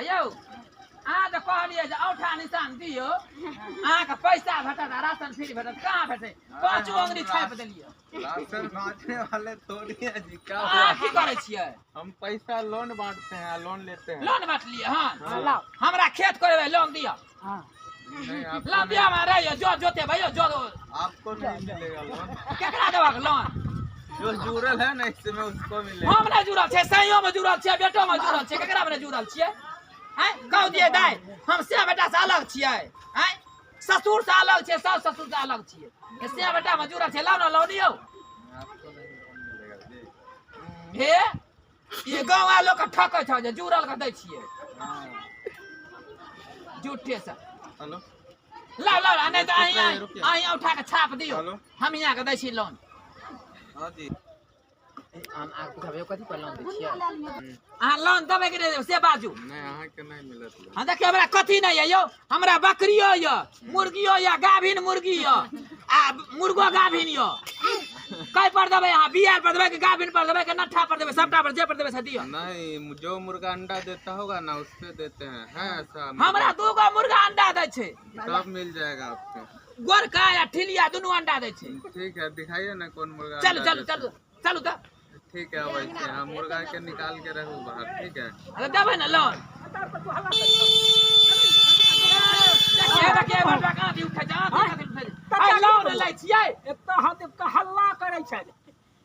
यौ, अहाँ जे कहलियै जे औठा निशान दियौ, अहाँके पैसा भेटत आ राशन फ्री भेटत, कहाँ भेटै? पाँचो अंगुरी छापि देलियै। राशन बांटने वाले थोड़ी है जी, क्या अहाँ हुआ? की करै छियै? हम पैसा लोन बांटते हैं, लोन लेते हैं। लोन बांटलियै हन? हाँ। लाओ। हमरा खेत करेबै, लोन दिअ। हाँ। नहीं, आपको लोन दिअ, हमरा रहियै जो जोतेबै यौ, जो आपको नहीं मिलेगा लोन। केकरा देबक लोन? जो जुड़ल है ना इसमें, उसको मिलेगा। हम नहि जुड़ल छियै, सैयो मे जुड़ल छियै, बेटो मे जुड़ल छियै, केकरा मे नहि जुड़ल छियै? आँय, कहू दियै दाइ, हम से बेटा से अलग छियै? आँय, ससुर से अलग छियै, सास ससुर से अलग छियै, से बेटा मे जुड़ल छियै? लाउ ने लोन यौ। आपको नहीं लोन मिलेगा जी। हे, ई गाँव वाला लोग के ठकै छौ जे जुड़ल के दै छियै। हाँ। झूठे से। हेलो। लाउ लाउ, आ नहि तऽ अहीं रुकिए, रुकिए। अहीं उठा के छाप दियौ। हेलो। हम यहाँ के दै छी लोन। हाँ जी। हम आग पुछबै, कथी पर लोन दै छियै अहाँ? लोन देबै कि नहि देबै से बाजू। नहीं, अहाँ के नहीं मिलत लोन। हाँ, देखियौ, हमरा कथी नहि यऽ यौ। हमरा बकरियो यऽ, मुर्गियो यऽ, गाभिन मुर्गी यऽ आ मुर्गो गाभिन यऽ। कै पर देबै अहाँ? बियाल पर देबै कि गाभिन पर देबै कि नट्ठा पर देबै? सबटा पर, जे पर देबै से दिअ। नहीं, जो मुर्गा अंडा देता होगा ना, उस पे देते हैं, है ऐसा? हमरा दूगो मुर्गा अंडा दै छै। तब मिल जाएगा आपको। गोरका या ठिलिया दुनू अंडा दै छै। ठीक है, दिखाइए ना कौन मुर्गा चलू। अंडा चलू। देता चलू चलू तऽ है। ठीक है, वैसे हाँ, मुर्गा के निकाल के रखू बाहर, ठीक है? अरे, देबै ने लोन? देखिए देखिए, बटवा कहाँ से उठै छै? कहाँ से उठै छै? आइ लोन लै छियै। एतऽ हाथ के हल्ला करै छै।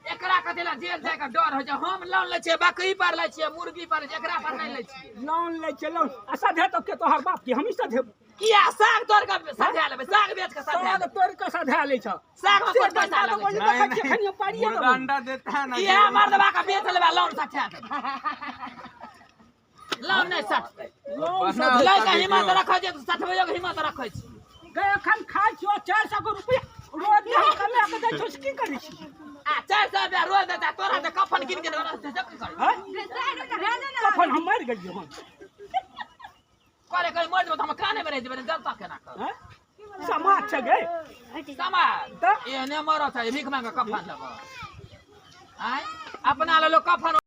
एकरा कथी लए जेल जाय के डर होइ छै? हम लोन लै छियै, बकरी पर लै छियै, मुर्गी पर लै छियै, एकरा पर नहि लै छियै। लोन लै छै लोन, आ सधे तो के तोहर बाप के हम सधेबो? किया, साग तोड़ के सधा लेबै, साग बेच के सधा साग लेबै। तोड़ के सधा लै छ? साग में से कोन पैसा डंडा तो लगै छै? ओहि देखै छियै, खनियो पाड़िए मुर्गा देबो। अंडा देता है ना। इएह मर्दबा के बेच लेबै, लोन सठा देबै। लोन नहि सठतै। लोन बना सधे लै उसका के हिम्मत वीडियो। रखै छै तऽ सठबैयो के हिम्मत रखै छी। गे, एखन खाइ छियो 400 के रुपया रोज हम कमा के दै छौ, से की करै छी? आ 400 रुपया रोज देता तोरा तऽ कफन कीन के देबो से की करै? हैं? कफन हम मरि गेलियै हन। करे करे मरि जेबो तऽ हम काने मे रहि जेबै, जनता केना कर? हैं? समाज छै गे। समाज तऽ? एहने मरत है, भीख मांग के कफन लेबऽ? आँय, अपना ले लोग कफन।